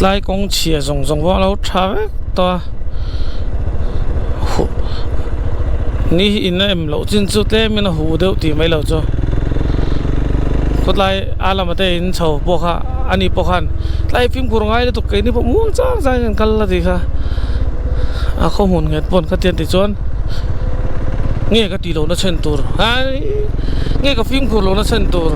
Tlai kawng chhia zawng zawng pawh a lo tha vek tawh a huh ni hi in a em loh chin chu tlem in a huh deuh tih mai loh chu khawtlai a lama te in chho pawh kha ani pawh khan tlai fimkhur ngai lutuk keini pawh muang chang chang in kan kal a tih kha a khaw hmun nghet pawn khatiang ti chuan nge ka tih lohna chhan tur nge ka fimkhur lohna chhan tur.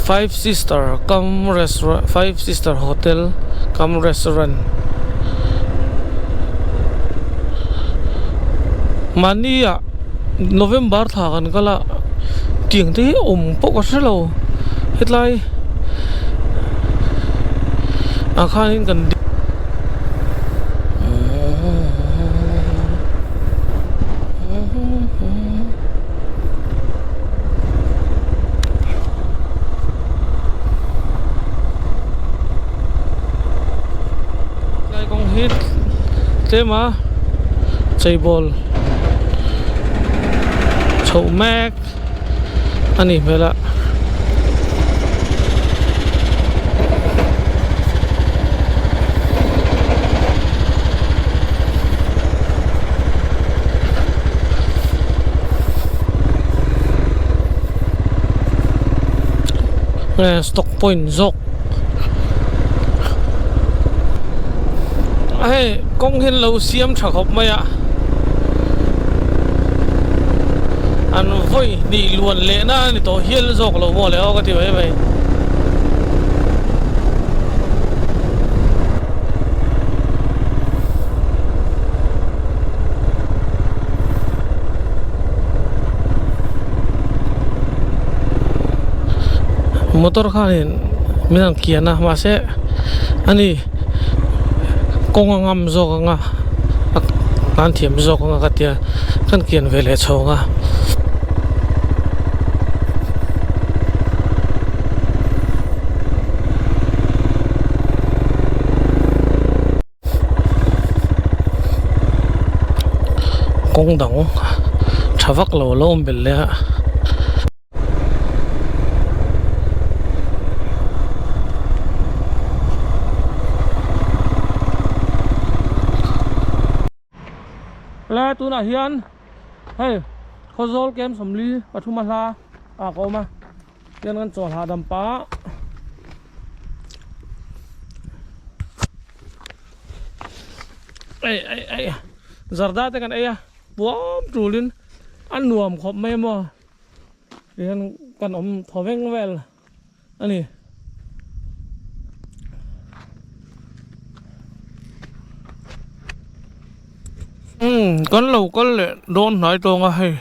Five sister cum restaurant five sister hotel cum restaurant mahni ah November thla kan kal a tiang te hi awm pawh ka hre lo hetlai ah khanin kan Tlai kawng hi tlem a cheibawl chhoh mek a nih hmel a. Stock point zawk a hei kawng hi an lo siam tha khawp mai a an vawi hnih luan leh na a ni tawh hial zawk lo maw le aw ka ti mai mai. Motor khanin min han kian a mahse ani kawng a ngam zawk ang a a tan thiam zawk ang a ka tia kan kian ve leh chhawng a. Kawng dang tha vak lo a lo awm belh leh a. Le tunah hian hei Khawzawl camp 43 a hla ah ka awm a tian kan chawl hahdam pah. Ei ei ei zarda te kan ei a puam tulin a nuam khawp mai maw tihian kan awm thaw veng vel a ni. Umm kan lo kal leh dawn hnai tawng a hei.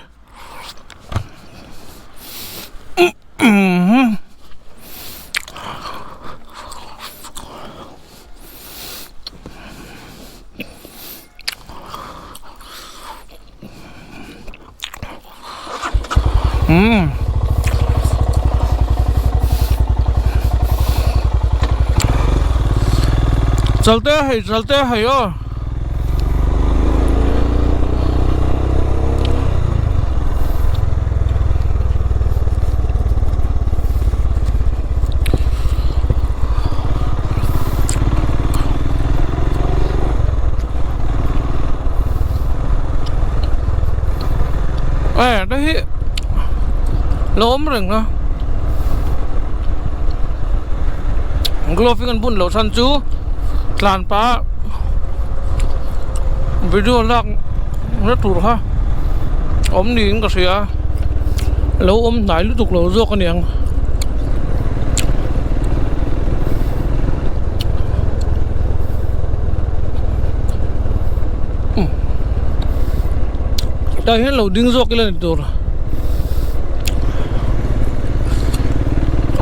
Umm chalte hei chalte hei aw. E te hi lo awm reng a glove hi kan bun loh chhan chu tlan pah video lak na tur kha awm niin ka hria lo awm hnai lutuk lo zawk a niang. Tah hian lo ding zawk ila ni tur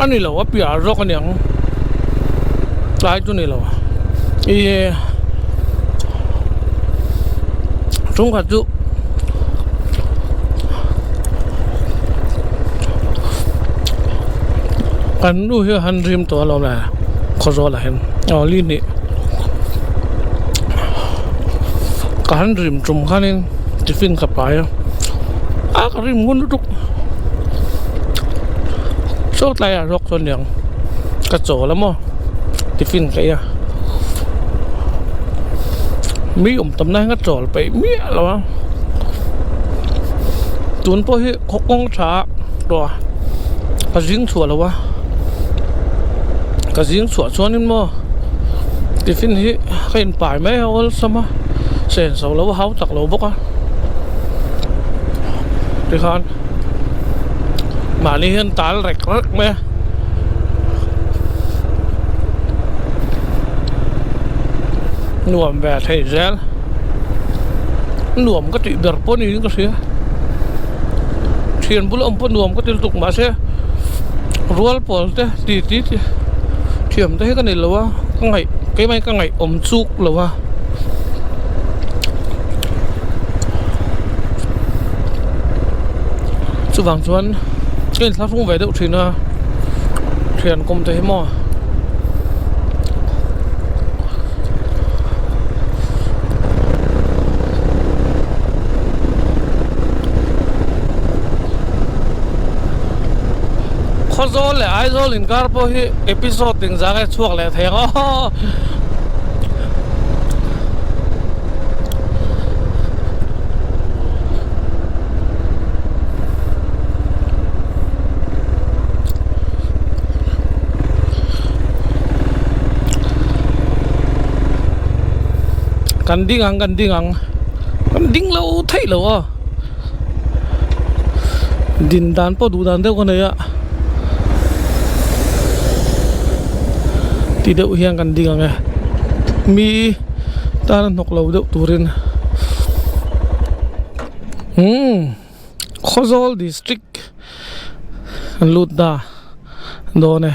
a ni lo a piah zawk a niang tlai chu ni lo ih chungkhat chu kan nu hi a han rim tawh alawm le khawzawl ah hian aw li hnih ka han rim tum khanin tiffin ka pai a a ka rim ngun lutuk. Chaw tlaiah rawk chuan niang ka chawl a maw tiffin ka ei a mi awm tam na hian ka chawl peih miah lo a tun pawh hi khaw kawng tha tawh a ka zing chhuah lo a ka zing chhuah chuanin maw tiffin hi ka inpai mai a awlsam a senso lo a hau tak lo bawk a tikhan mahni hian tal rek rek mai a nuam ve thei zel nuam ka tih ber pawh niin ka hria thian bula awm pawh nuam ka ti lutuk mahse rual pawl te ti ti ti thiam te hi ka nei lo a ka ngaih keimah hi ka ngaih awm chuk lo a. Chuvang chuan ka inthlahrung ve deuh thin a thian kawm te hi maw. Khawzawl leh Aizawl inkar pawh hi episode engzah nge chhuak leh thei ang aw. Kan ding ang kan ding ang kan ding lo theih lo aw din dan pawh duh dan deuh ka nei a ti deuh hian kan ding ang e mi tana hnawk lo deuh turin umm Khawzawl district an lut ta dawn e.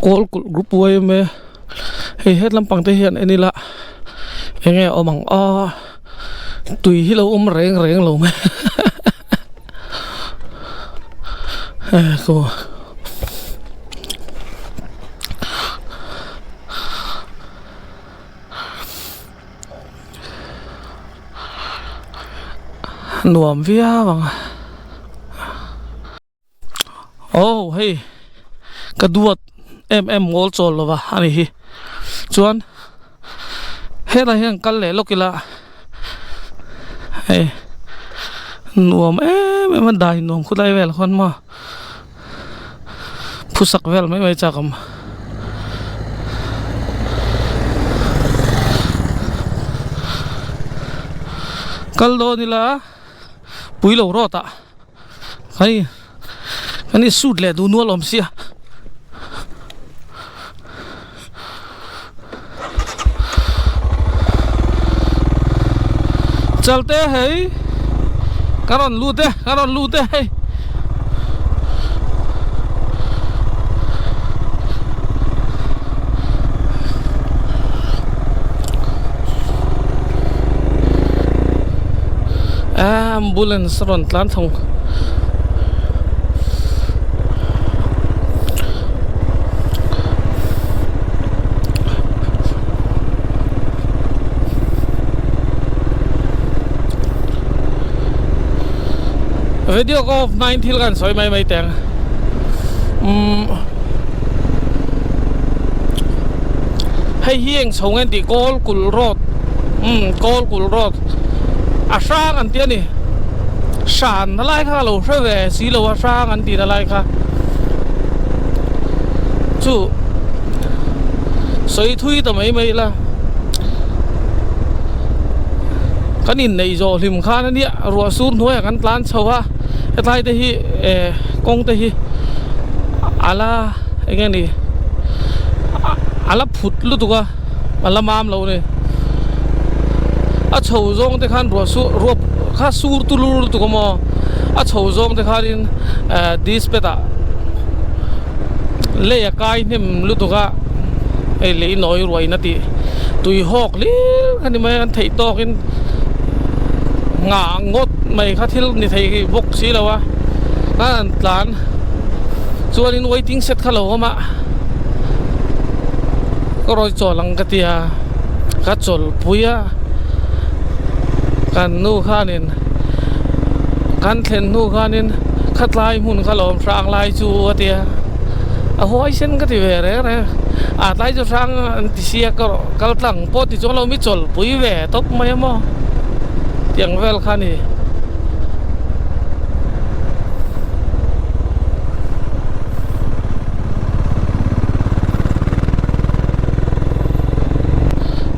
Kawl kulh group yma hei het lampang te hian en ila enge a awm ang a tui hi lo awm reng reng lo mai e ko nuam viau ang a. Aw hei ka duat em em ngawl chawl lova a ni hi chuan helai hian kal leh lawk ila hei nuam em em a dai nuam khawlai vel khawn maw phusak vel mai mai chak awm kal dawn ila pui lo rawt ah. Hei kan in sut leh duh nual awm sia. Chalte hei ka rawn lut e ka rawn lut e hei. Ambulance a rawn tlan thawng Video ka off hmain thil kan sawi mai mai teh ang umm hei hi eng chho nge an tih kawl kulh road umm kawl kulh road a hrang an ti a ni hran na lai kha ka lo hre ve si lo a hrang an tih na lai kha chu sawi thui ta mai mai ila kan inneih zawh hlim khan a nia ruah sur hnuaiah kan tlan chho a hetlai te hi eh kawng te hi ala eng nge ni ala phut lutuk a ala mam lo a ni a chho zawng te khan ruah sur ruah kha sur tulur lutuk a maw a chho zawng te khanin eh dispet ah lei a kai hnem lutuk a hei lei nawi ruai in a tih tui hawk hlir kha ni mai a kan theih tawkin nghah ngawt mai kha thil ni thei bawk si lo a khan an tlan chuanin waiting shed kha lo awm a ka rawi chawl ang ka ti a ka chawlpui a. Kan nu khanin kan thlen hnu khanin khatlai hmun kha lawm hrang lai chu a tia a huaisen ka ti ve reng reng a tlai chu hrang an ti sia ka rawh kal tlang pawh ti chuang lo mi chawlhpui ve tawp mai a maw tiang vel kha a ni.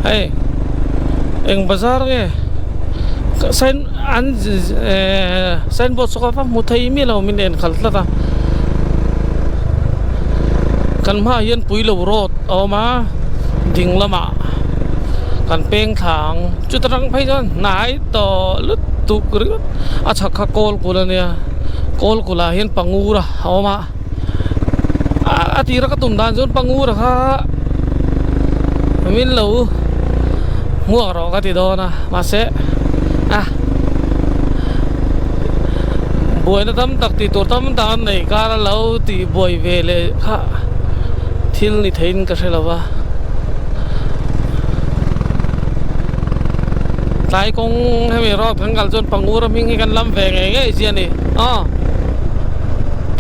Hei eng bazar nge sign an ehh signboard saw kha hmu thei miah lo min en khalh tlat a kan hmaah hian puilo road a awm a ding lamah kan peng thla ang chuta tang phei chuan hnai tawh lutuk ringawt a chhak kha kawl kulh a nia kawl kulh ah hian pangur a awm a. A tira ka tum dan chuan Pangura kha min lo hmuak rawh ka ti dawn a mahse a buaina tam tak tih tur tam tak an nei kar a lo tih buai ve leh kha thil ni theiin ka hre lo va tlai kawng hemi road kan kal chuan Pangura hming hi kan lam ve ngei ngei chi a ni aw.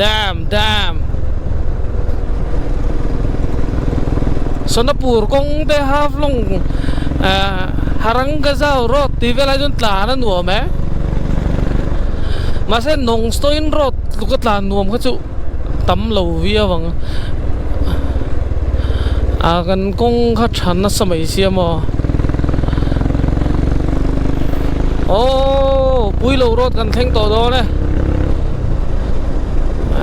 Dam dam Sonapur kawng te Haflong eh Harangazau road tih velah chuan tlan a nuam e mahse Nongstoin road tluk a tlan nuam kha chu tam lo viau ang ah kan kawng kha tha nasa mai sia maw aww Puilo road kan thleng tawh dawn e.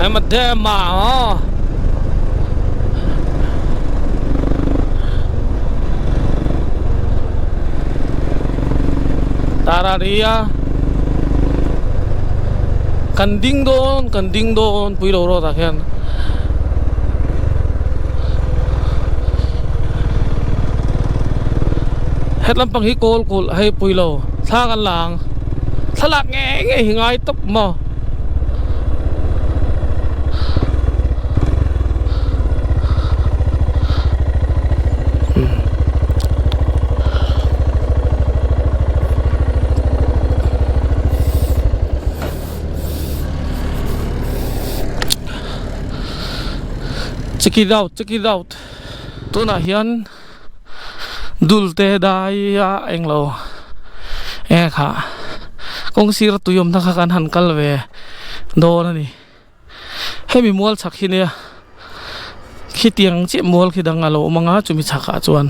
Ema dam a aw Tararia kan ding dawn kan ding dawn pui lo road ah khian hetlam pang hi kawl kulh hei pui lo thla kan la ang thlalak ngei ngei hi ngai tawp maw. Check it out check it out tunah hian dul te dai a englo eng kha kawng sir tui awmna kha kan han kal ve dawn a ni. Hemi mual chhak hi nia khitiang chiah mual khi dang a lo awm anga chumi chhakah chuan.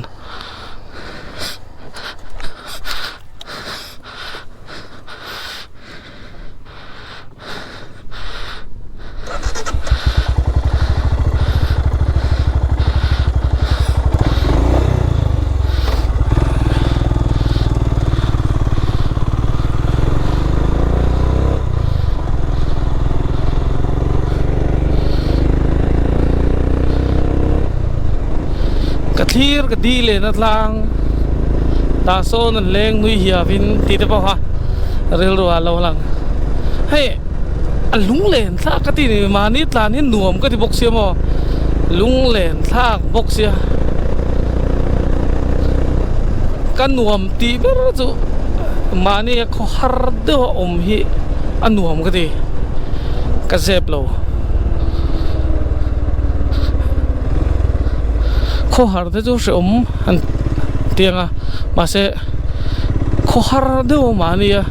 Ka thlir ka di lehna tlang tah sawn an leng nui hiavin tih te pawh kha rilru ah a lo lang hei a lunglen thlak ka ti ni mahni tlan hi nuam ka ti bawk sia maw lunglen thlak bawk sia ka nuam tih ber chu mahni a khaw har deuh a awm hi a nuam ka ti ka zep lo khaw har te chu hrehawm an ti ang a mahse khaw har deuh a mahni a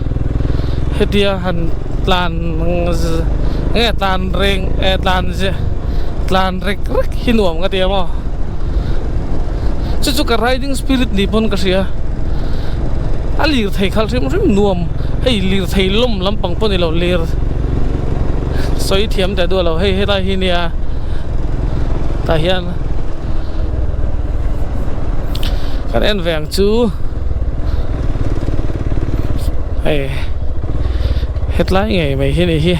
hetia han tlan nge tlan reng eh tlan tlan rek rek hi nuam ka ti a maw chu chu ka riding spirit ni pawn ka hria a lir thei khalh hrim hrim nuam hei lir thei lawm lampang pawh ni lo lir sawi thiam teh duah lo hei helai hi nia tah hian kan en ve ang chu hei hetlai ngei mai hi ni hi.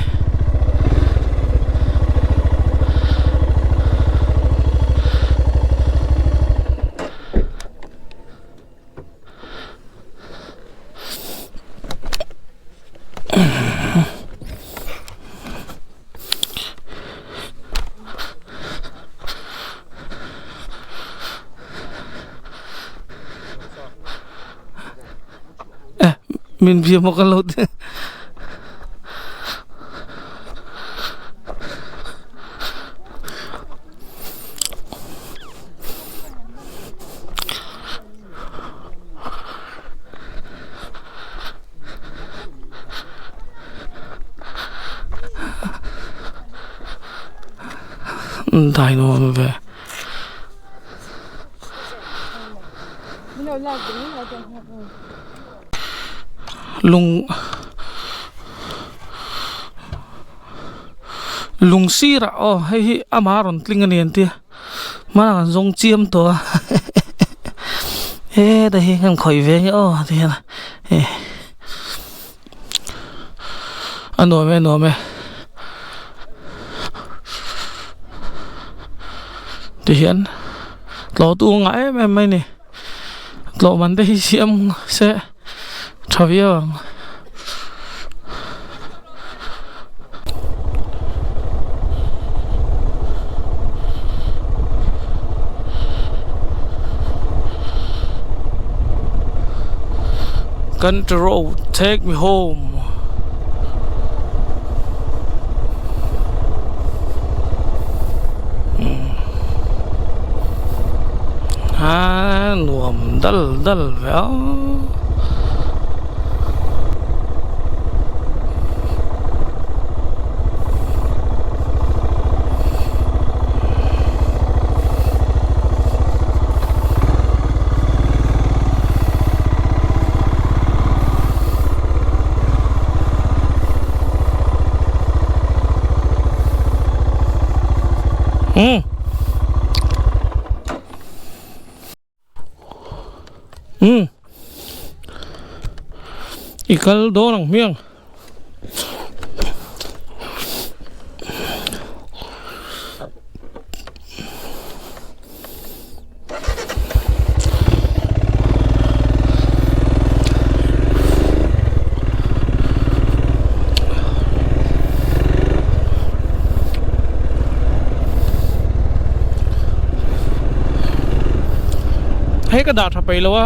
Min bia maw kan lo ti. Dai nuam ve. Lung lung sirah aw hei hi ama rawn tling a ni an tia hmanah kan zawng chiam tawh a heta hi kan khawih ve nge aw ti hian e a nuam e a nuam e ti hian tlawh tu a ngah em em mai a ni. Tlawh man te hi siam se tha viau ang. Country road take me home. A nuam dal dal ve a. Umm. Umm. I kal dawn ang hmiang. Hei ka dah tha peih lo a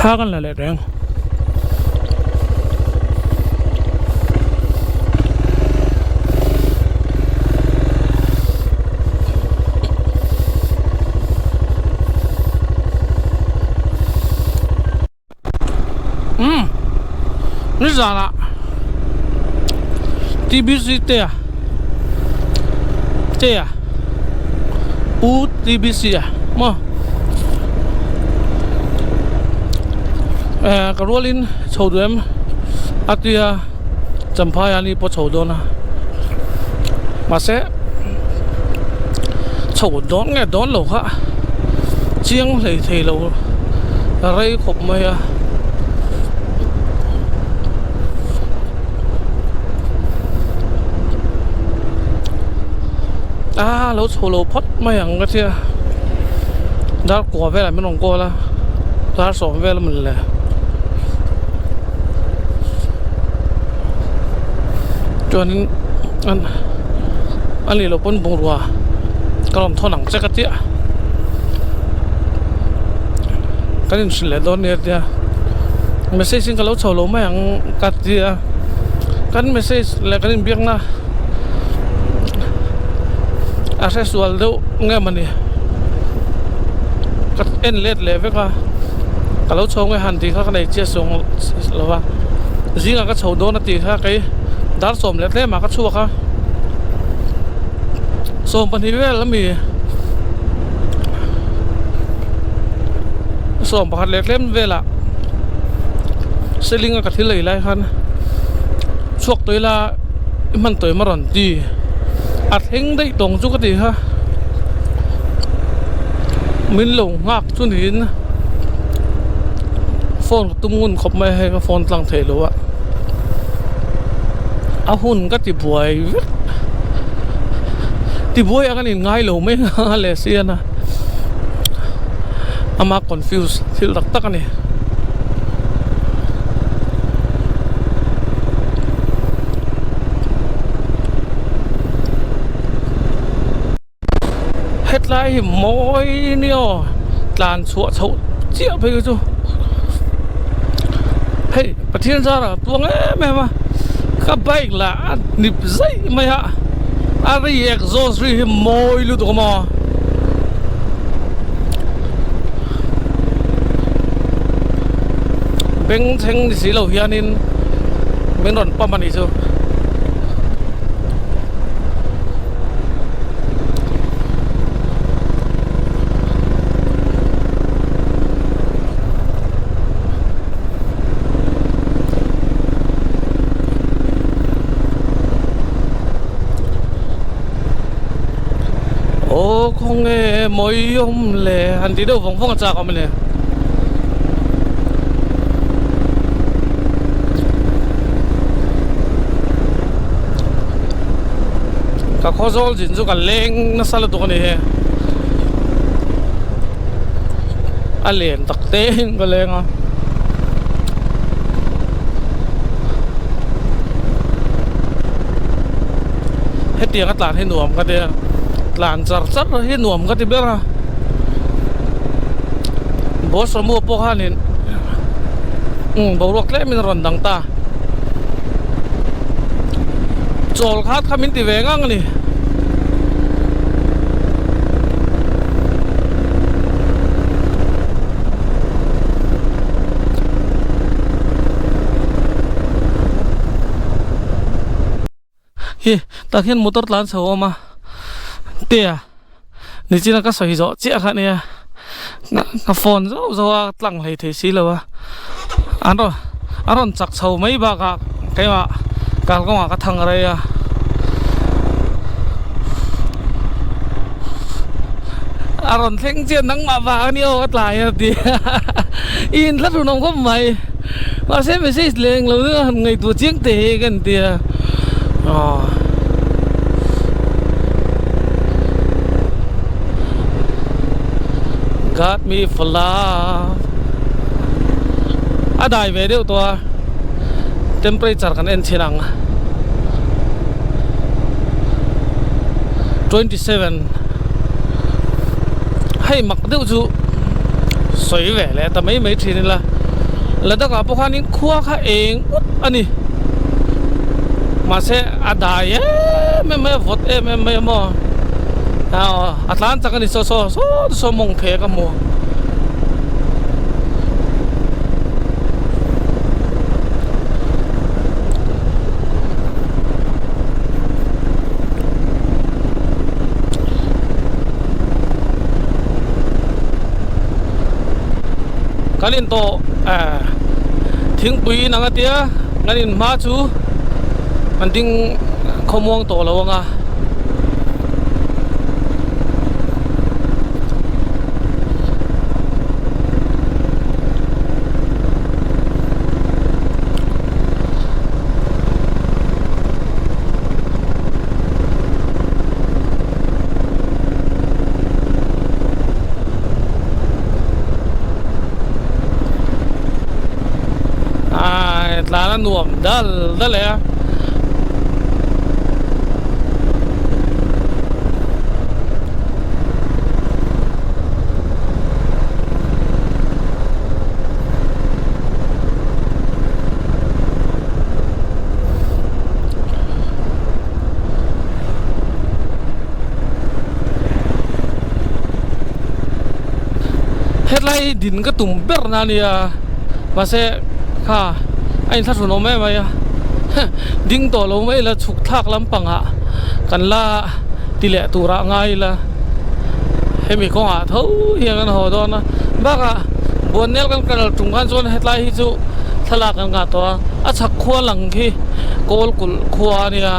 Thla kan la leh reng. Umm nizanah TBC te a te a u TBC a maw eh ka rualin chho duh em a tia champhai a ni pawh chho dawn a mahse chho dawn nge dawn lo kha chiang hlei thei lo rei khawp mai a. A lo chho lo phawt mai ang ka tia dar kua velah min rawn call a dar sawm vel a mawni le. Chuanin an a nih loh pawn bungrua ka rawn thawn ang che ka tia kan inhrilh leh dawn nia tia message in ka lo chho lo mai ang ka tia kan message leh kan inbiakna a hre sual deuh nge mawni. en let leh vek a ka lo chho nge han tih kha ka nei chiah suang lo va zingah ka chho dawn a tih kha kei dar sawm leh tlem ah ka chhuak a 12 vel ami 11 leh tlem velah ceiling a ka thil ei lai khan chhuak tawh ila i hman tawh em a rawn ti a thleng daih tawng chu ka ti kha min lo nghak chu niin phone ka tum ngun khawp mai a hei ka phone tlang theih loh a a hun ka ti buai vek ti buai ang a nin ngai lo mai a leh sian a ama confuse thil tak tak a ni. Hetlai hi mawi nia aw tlan chhuah chhoh chiah phei chu hei Pathian zara tuang em em a ka bike lah a hnip zaih mai a a ri exhaust ri hi mawi lutuk a maw. Bengchheng ni si lo hianin min rawn pump a nih chu. Aw khawnge mawi awm le han tih deuh vawng vawng a chak awm a ni. Ka khawzawl zin chu ka leng nasa lutuk a ni he. A len tak te in ka leng a. Hetiang a tlan hi nuam ka ti a. Tlan char char hi nuam ka ti ber a. Boss Ramu pawh khanin umm boruak tlem in a rawn dang ta. Chawl khat kha min ti ve ngang a ni. Hi tah hian motor tlan chho a awm a tia nichina ka sawi zawh chiah kha ania ka phone zauh zauh a tlang hlei thei si lo a an rawn an rawn chak chho mai bakah keimah kalkawngah ka thang rei a a rawn thleng chiah nangmah vang ania aw ka tlai a ti i inthlahrun awm khawp mai mahse message leng lo deuh a han ngaihtuah chiang teh hi ka inti a aw. Got me for love a dai ve deuh tawh a temperature kan en chhin ang 27 hei mak deuh chu sawi ve leh ta mai mai thin ila Ladakh ah pawh khanin khua kha eng ut a ni mahse a dai em em mai a vawt em em mai a maw a tlan chak a ni saw saw saw saw mawng phek a hmu. Kan in tawh eh thingpui in ang a tia kan in hma chu an ding khawmuang tawh lo ang a. Ai tlan a nuam dal dal e a. Hetlai din ka tum ber na ania mahse kha a inthlahrun awm em mai a ding tawh lo mai ila chhuk thlak lampangah kan la ti leh turah ngai ila hemi kawngah tho hian kan haw dawn a bakah Buannel kan kal tum khan chuan hetlai hi chu thlalak kan ngah tawh a a chhak khua lang khi kawl kulh khua ania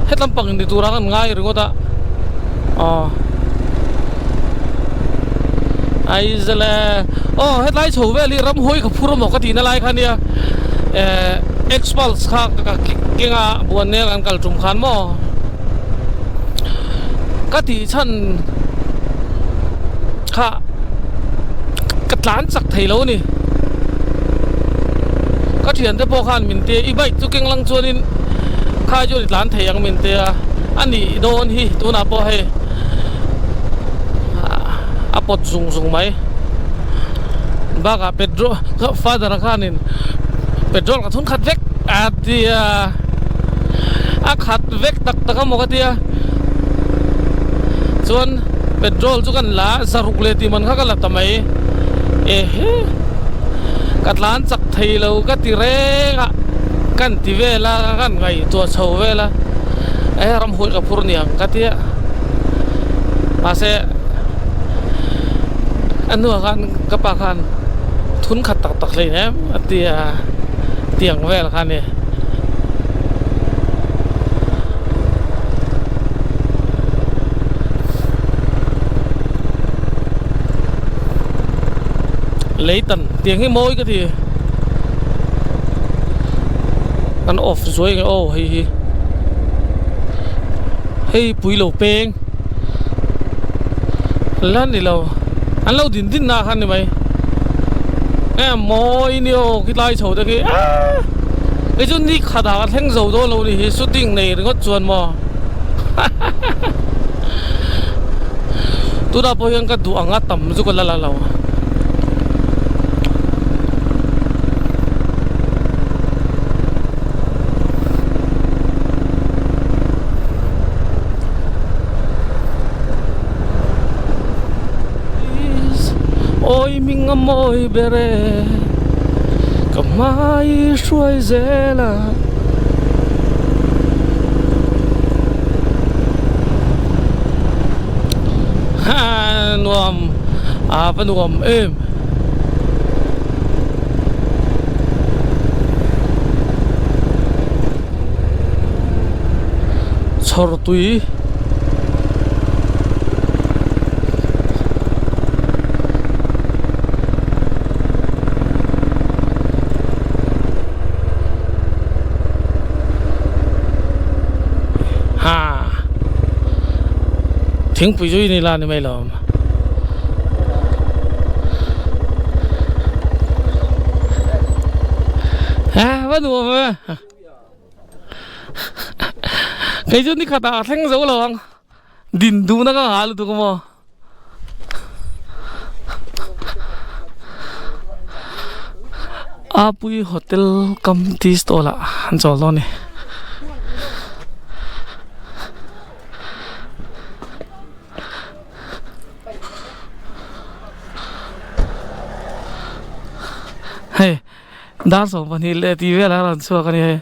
hetlampang ni turah kan ngai ringawt a aw. Aizawl e aw hetlai chho vel hi ramhuai ka phur amaw ka tihna lai kha nia eh Xpulse kha ka keng a Buannel an kal tum khan maw ka tih chhan kha ka tlan chak thei lo a ni ka thiante pawh khan min tia i bike chu keng lang chuanin kha chu i tlan thei ang min tia a nih dawn hi tunah pawh hei. a pawt zung zung mai bakah petrol father a khanin petrol ka thun khat vek a tia a khat vek tak tak a maw ka tia chuan petrol chu kan la zaruk leh tih man kha ka la ta mai ehe ka tlan chak thei lo ka ti reng a kan ti vel a kan ngaihtuah chho vel a e ramhuai ka phur niang ka tia. Mahse a hnuah khan ka pa khan thun khat tak tak hlein em a ti a tiang vel kha a ni. Leitan tiang hi mawi ka ti an off zuai nge aw hei hi. Hei pui lo peng la ni lo an lo din din na khan ni mai e mawi ni aw khi tlai chho te khi aaa kei chu ni khat ah ka thleng zo dawn lo ni hi shooting nei ringawt chuan maw tunah pawh hian ka duh ang a tam chu ka la la lo. Awi hming a mawi ber e ka hmai hruai zel a. Nuam a va nuam em. Chhawr tui ha thingpui chu i ni la ni mai lo. Ha va nuam e kei chu ni khat ah a thleng zo lo ang din duhna ka nghah lutuk maw. Apui hotel kam tea stall ah an chawl dawn a ni. Hei dar 12 leh tih velah a rawn chhuak a ni hei.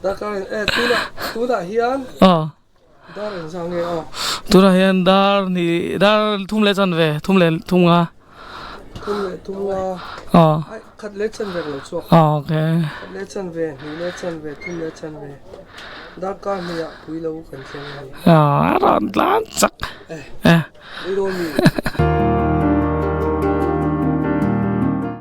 Darkar eh tunah tunah hian aw dar engzah nge aw? Tunah hian dar ni dar thum leh chanve thum leh thum nga. Thum leh thum nga. Aw. Ai khat leh chanve ka lo chhuak. Aw okay. Khat leh chanve hnih leh chanve thum leh chanve darkar hnih ah pui lo kan thleng a ni. Aw a rawn tlan chak. Eh. Eh. Ei dawn mi.